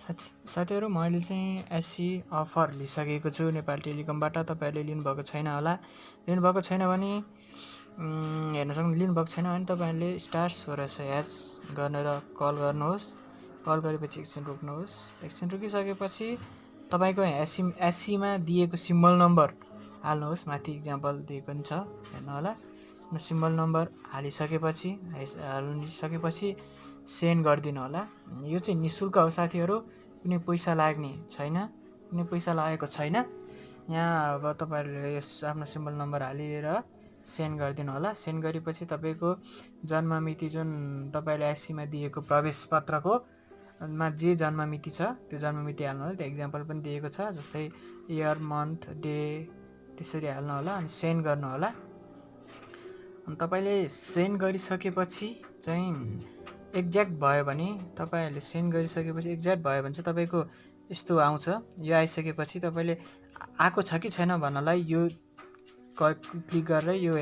साथीहरू मैले चाहिँ एससी अफर लिइसकेको छु नेपाल टेलिकमबाट। तपाईँहरूले लिनुभएको छैन होला। लिनुभएको छैन भने हेर्न सक्नु। लिनुभएको छैन भने तपाईँहरूले *1600# गरेर कल गर्नुहोस्। कल गरेपछि एकछिन रोक्नुहोस्। एकछिन रोकिसकेपछि तपाईँको एससीमा दिएको सिम्बल नम्बर हाल्नुहोस्। माथि इक्जाम्पल दिएको नि छ, हेर्नु होला। सिम्बल नम्बर हालिसकेपछि सेन्ड गरिदिनु होला। यो चाहिँ निःशुल्क हो साथीहरू, कुनै पैसा लाग्ने छैन, कुनै पैसा लागेको छैन। यहाँ अब तपाईँहरूले आफ्नो सिम्बल नम्बर हालेर सेन्ड गरिदिनु होला। सेन्ड गरेपछि तपाईँको जन्ममिति जुन तपाईँले एससीमा दिएको प्रवेश पत्रको मा जे जन्ममिति छ त्यो जन्ममिति हाल्नु होला। त्यो इक्जाम्पल पनि दिएको छ, जस्तै इयर, मन्थ, डे, त्यसरी हाल्नु होला अनि सेन्ड गर्नु होला। अनि तपाईँले सेन्ड गरिसकेपछि चाहिँ एक्ज्याक्ट भयो भने तपाईँहरूले सेन्ड गरिसकेपछि एक्ज्याक्ट भयो भने चाहिँ तपाईँको यस्तो आउँछ। यो आइसकेपछि तपाईँले आएको छ कि छैन भन्नलाई यो क्लिक गरेर यो